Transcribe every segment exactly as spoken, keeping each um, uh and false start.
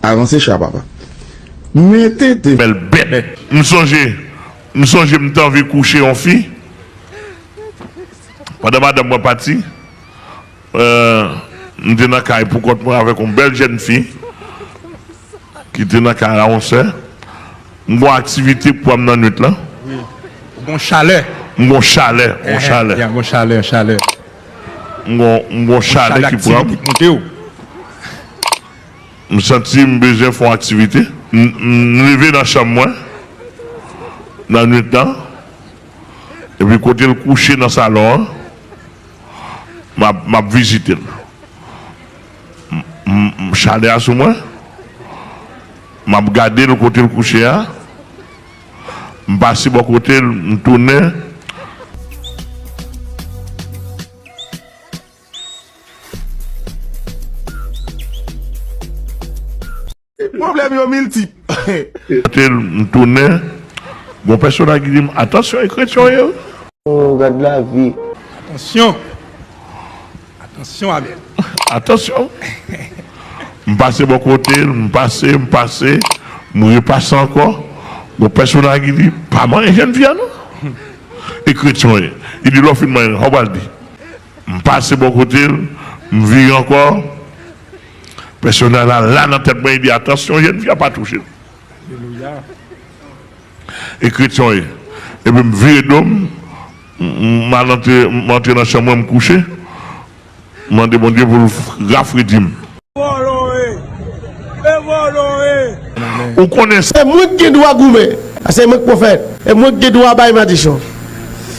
Avanse cha papa. Men tenten. Bèl bèt. M sonje, m sonje m t anvi kouche yon fi. Pandan madanm mwen pati, euh, m te nan kay pou kont mwen avèk yon bèl jèn fi ki te nan kay la, yon sè. M gon aktivite pou pran m nan nwit lan. Wi. Ou gon chalè. M gon chalè, yon chalè. Ya, gon chalè, chalè. M gon, m gon chalè ki pran m. M santi m bezwen fè yon aktivite. M, m leve nan chanm mwen nan nwit lan. Epi kote l kouche nan salon an, m ap, m ap vizite l. M, m, m, chalè a sou mwen. M ap gade l kote l kouche a. M pase bò kote l, m tounen. Pwoblèm yo miltip. Kote l, m tounen, gon pèsonaj ki di m, "Atansyon, e kretyen w ye wi." Oh, gad lavi. Atansyon. Atansyon, Abèl. Atansyon. M pase bò kote l, m pase, m pase, m repase ankò. Gon pèsonaj ki di, "Pa manyen jèn fi a non. E kretyen w ye." Li di, "Lè w fin manyen l, sa w pral di?" M pase bò kote l, m vire ankò. Pèsonaj la la nan tèt mwen, li di, "Atansyon, jèn fi a, pa touche l." Alelouya. E kretyen w ye. Epi m vire do m, m, m al antre, m antre nan chanm mwen, m kouche. M mande Bondye pou l rafredi m. Vòlò w ye. E vòlò w ye. Ou konnen sa. E mwen k gen dwa goumen. Paske e mwen k pwofèt. E mwen k gen dwa bay madichon.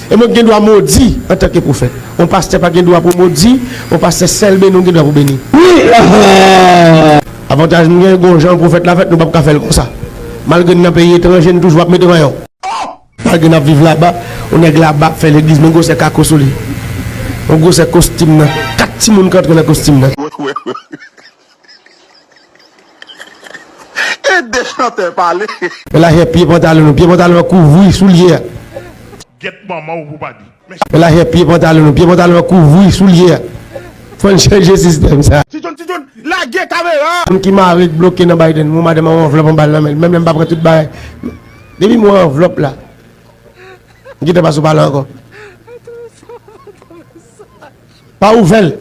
E mwen k gen dwa modi antanke pwofèt. Yon pastè pa gen dwa pou modi, yon pastè sèl beni, ou gen dwa pou beni. Wi. Avantaj m gen, gon jan pwofèt la fèt, nou p ap ka fè l konsa. Malgre n nan peyi etranje, n toujou ap mete ranyon. Malgre n ap viv laba, yon nèg laba ap fè legliz, men gwosè kako sou li. Yon gwosè kostim nan. Kat timoun k antre nan kostim nan. E de chantè pale. E lajè pye pantalon nou. Pye pantalon an kouvri soulye a. Gèt manman w pou pa di. E lajè pye pantalon nou. Pye pantalon an kouvri soulye a. Fò n chanje sistèm sa. Ti John, Ti John, lage kamera. Moun ki mare k bloke nan Biden, mwen madanm an anvlòp anba l nan men l. Menm lè m pa pran tout bagay. Depi m wè anvlòp la, m gentan pase w pale ankò. Pa ouvè l.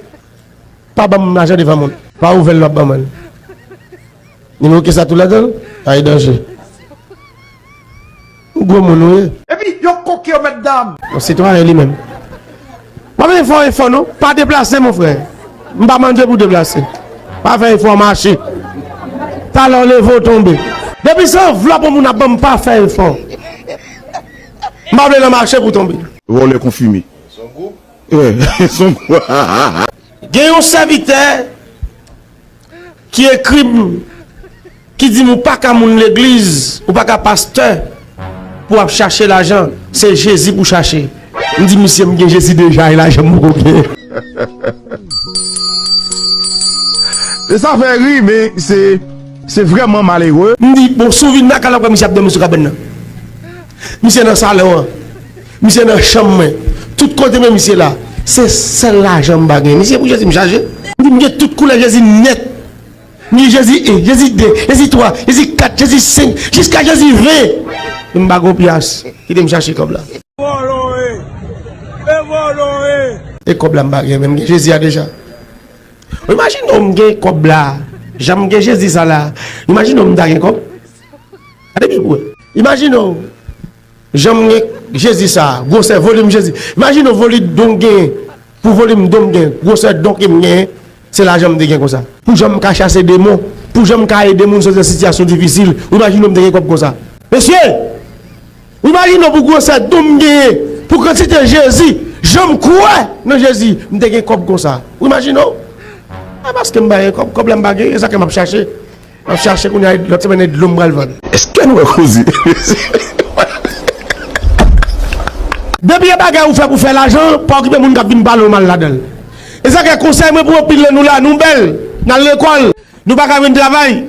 Pa ban m lajan devan moun. Pa ouvè l, w ap ban mwen l. Nimewo ke sa tou ladan l? Ay danje. Ou gwo moun ou ye. Epi, yo koke yo, mètdam. Yon sitwayen li menm. Pa fè efò, efò non. Pa deplase, mon frè. M pa mande pou deplase. Pa fè efò mache. Talè w leve w tonbe. Depi se anvlòp yon moun ap ban m, pa fè efò. M pa vle nan mache pou tonbe. Vòlè konfime. Son gwoup? Wi, son gwoup. Gen yon sèvitè ki ekri m, ki di m ou pa ka moun legliz, ou pa ka pastè pou w ap chache lajan, se Jezi pou chache. M di misye m gen Jezi deja e lajan m poko gen. E sa fè ri, men se, se vrèman malere. M di, bon, si w vin lakay la, w ap wè misye ap dòmi sou kabann nan. Misye nan salon an. Misye nan chanm mwen. Tout kote men misye la. Se sèl lajan m pa gen. Misye pou Jezi m chaje. M di m gen tout koulè Jezi nèt. M gen Jezi en, Jezi de, Jezi twa, Jezi kat, Jezi senk, jiska Jezi ven. E m pa gen yon pyas. Kite m chache kòb la. Vòlò w ye. E vòlò w ye. E kòb la m pa gen, men m gen Jezi a deja. Imajine w m gen kòb la. Jan m gen Jezi sa la. Imajine w m ta gen kòb. Gade byen pou wè. Imajine w. Jan m gen Jezi sa, gwosè volim Jezi. Imajine w volim don m genyen pou volim don m genyen, gwosè don ke m genyen, se lajan m te gen konsa. Pou jan m ka chase demon, pou jan m ka ede moun soti nan sitiyasyon difisil, ou imajine w m te gen kòb konsa. Mesye, ou imajine w pou gwosè don m genyen, pou kantite Jezi, jan m kwè nan Jezi, m te gen kòb konsa. Ou imajine w? A paske m pa gen kòb, kòb la m pa gen, e sa ke m ap chache. M ap chache kounye a, lòt semèn e dlo m pral vann. Èske nou wè koze? Depi e bagay ou fè pou fè lajan, pa okipe moun k ap vin pale w mal ladan l. E sa k fè konsèy mwen pou anpil nan nou la, nou bèl, n al lekòl, nou pa ka jwenn travay.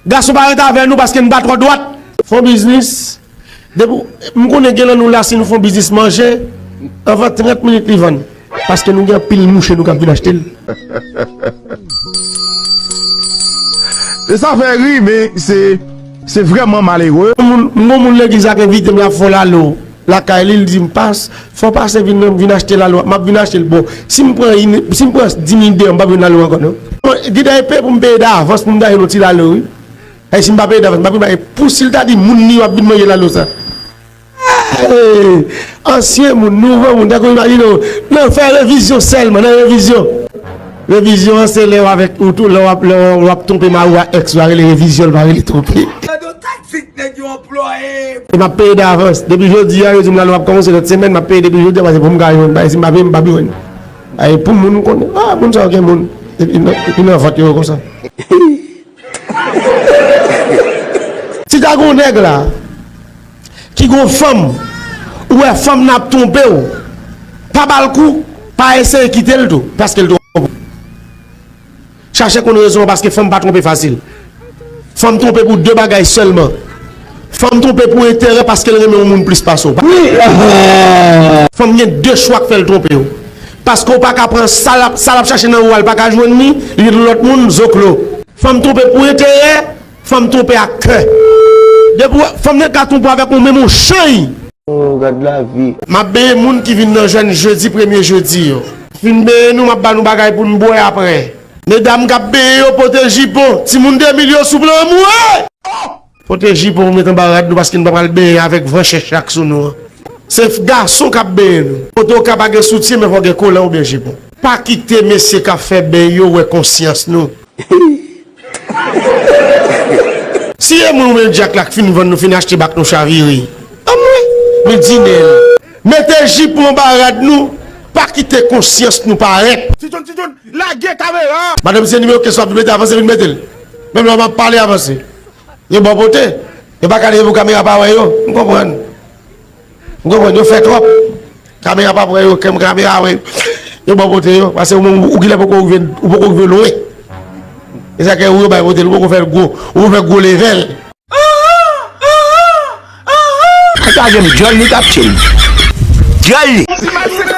Gason pa rete avè nou paske n pa twò dwat. Fè yon biznis. Depi w, m konnen gen nan nou la, si nou fè yon biznis manje, anvan trant minit li vann. Paske nou gen anpil mouche nou k ap vin achte l. E sa fè ri, men se se vrèman malere. M gon moun legliz la k envite m, l ap fè yon lalo lakay li, l di m, "Pas, fò w pase vin, vin achte lalo a." M ap vin achte l. Bon, si m pran, si m pran dis mil deyò, m p ap jwenn lalo ankò non. Bon, gen de peye pou m peye davans pou m ta jwenn yon ti lalo, wi. E si m pa peye davans, m pa vin bay pou si l ta di moun li yo ap vin manje lalo sa. Hey, ansyen moun, nouvo moun, tankou imajine w, nan fè revizyon sèlman, nan revizyon. Revizyon an se lè w avèk ou tou, lè w ap, lè w ap twonpe mari w ak èks ou a, rele revizyon, l pa rele twonpe. E m ap peye davans. Depi jodi a, yo di m lalo ap kòmanse lòt semèn, m ap peye depi jodi a, paske pou m ka jwenn, bay, si m pa peye, m p ap jwenn. Ay, pou moun m konnen, ah, moun sa yo gen moun. Epi nan, epi nan vant yo konsa. Si ta gon nèg la ki gon fanm, ou wè fanm nan ap twonpe w, pa ba l kou, pa eseye kite l tou, paske l twonpe w. Chache konn rezon an, paske fanm pa twonpe fasil. Fanm twonpe pou de bagay sèlman. Fanm twonpe pou enterè, paske l renmen yon moun plis pase w. Fanm gen de chwa k fè l twonpe w. Paske w pa ka pran sa l ap, sa l ap chache nan ou a, l pa ka jwenn li, li gen lòt moun, zoklo. Fanm twonpe pou enterè, fanm twonpe ak kè. Depi w, fanm nan ka twonpe w avèk ou menm yon chany. Oh, gad lavi. M ap benyen moun ki vin nan jèn jedi, premye jedi yo. Fin benyen nou, m ap ba nou bagay pou n bwè apre. Medam k ap benyen yo, pote jipon. Timoun de mil yo, souple anmwe! Pote jipon ou met anba rad nou, paske n pa pral benyen avèk van chèch ak sou nou an. Se gason k ap benyen nou. Potoka pa gen soutyen, men fò gen kolan oubyen jipon. Pa kite mesye k ap fè beny yo wè konsyans nou. Si e mwen oubyen Dyak la k fin vann nou, fin achte bak nou chavire. Anmwe, men dinen l. Mete jipon anba rad nou, pa kite konsyans nou parèt. Titoun, Titoun, lage kamera! Madanm, se nimewo kenz w ap mete, avanse vin mete l. Menm lè w ap pale, avanse. Yo ba w pote. Yo pa ka leve pou kamera pa wè yo. M konprann. M konprann. Yo fè twòp. Kamera p ap wè yo, kamera wè yo. Yo ba w pote yo. Paske ou menm, ou genlè poko rive, ou poko rive lwen. E sa k fè ou yo ba w pote l, ou poko fè l gwo. Ou poko fè gwo level. Sa gen djòl li t ap tchil. Djòl li.